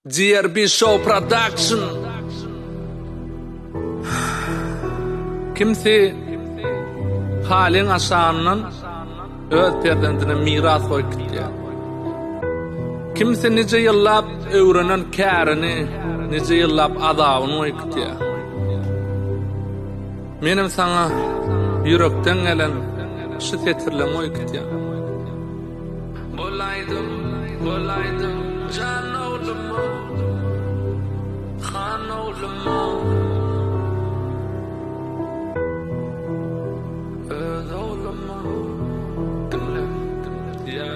DRB Show Production Kimsi halyň aşagyndan öz perzendine miras goýup gitýär. Kimsi nije ýyllap öwrenen kärini, nije ýyllap azabyny goýup gitýär. Menem saňa ýürekden gelen şu setirlemi goýup gitýän. Bolaýdym, bolaýdym, jan oglum, han oglum. Öz oglum, diňle, ýa.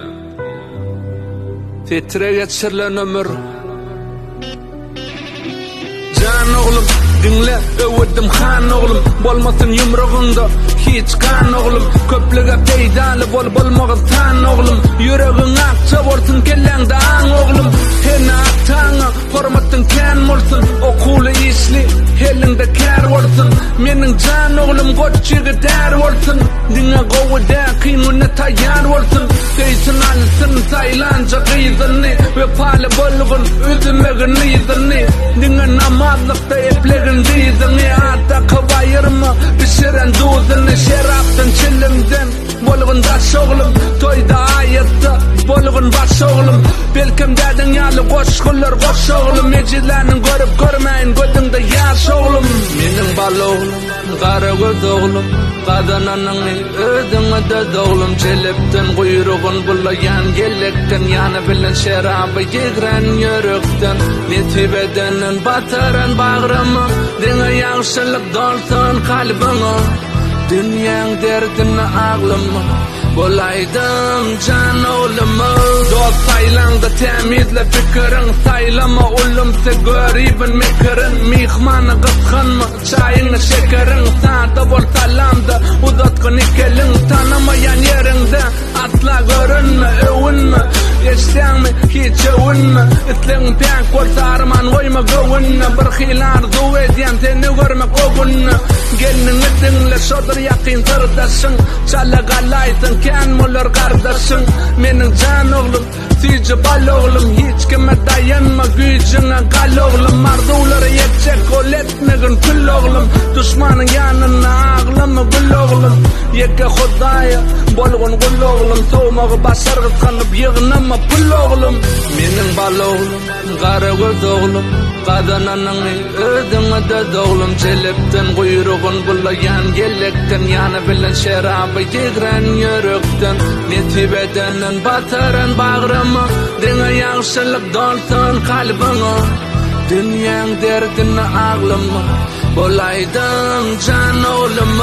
Setire geçirilen ömür. Jan oglum, diňle, öwüdim han oglum, Bolmasyn ýumrugyňda hiç gan oglum, Köplüge peýdaly bol, bolmagyl san oglum, Ýüregiň akja bolsun, kelläňde aň oglum, Ene-ataňa hormatyň kän bolsun, Okuwly, işli, eliňde kär bolsun, Meniň jan oglum goç ýigit är bolsun, Diňe gowy däl, kyn günde taýýar bolsun, Söýsün alsyn saýlanja gyzyny, Wepaly bolgun, üzmegin yzyny, Diňe namazlykda eplegin dyzyňy, At dakyp aýyrma bişiren duzuny, Şerapdan, çilimden bolgun daş oglum, Toýda, aýatda bolgun baş oglum, Belkem dädeň ýaly goşgular goş oglum, Ejizläniň görüp görmäýin gözüňde ýaş oglum. Meniň bal oglum. Gara göz oglum, gazananyňy özüňe döz oglum, Jelepden guýrugyn bulaýan ýelekden, Ýany bilen şeraby ýegren ýürekden, Nesip edenden batyran bagryma, Diňe ýagşylyk dolsun kalbyňa, Dünýäň derdine aglama, Bolaýdym jan oglum. Dost saýlaňda tämizle pikiriň, Saýlama ulumsy göribin mekirin, Myhmany gysganma, Çaýyňy şekeriň sada bol salamda uzatgyn ikeliň tanamaýan ýeriňde asla görünme öwünme eşdýäňmi hiç öwünme islegiň päk bolsa arman goýma göwünde bir hili arzuw edýän seni görmek o günde gelniňi diňle şodur ýakyn syrdaşyň çala galaýsaň kän bolar gardaşyň meniň jan oglum Süýji bal oglum hiç kime daýanma güýjüňe gal oglum arzuwlara ýetjek gol etmegin kül oglum duşmanyň ýanynda aglama gül oglum ýeke hudaýa bolgun gul oglum sowmagy başar gysganyp ýygnama pul oglum meniň bal oglum Gara göz oglum, gazananyňy özüňe döz oglum, Jelepden guýrugyn bulaýan ýelekden, Ýany bilen şeraby ýegren ýürekden, Nesip edenden batyran bagryma, Diňe ýagşylyk dolsun kalbyňa, Dünýäň derdine aglama, Bolaýdym jan oglum.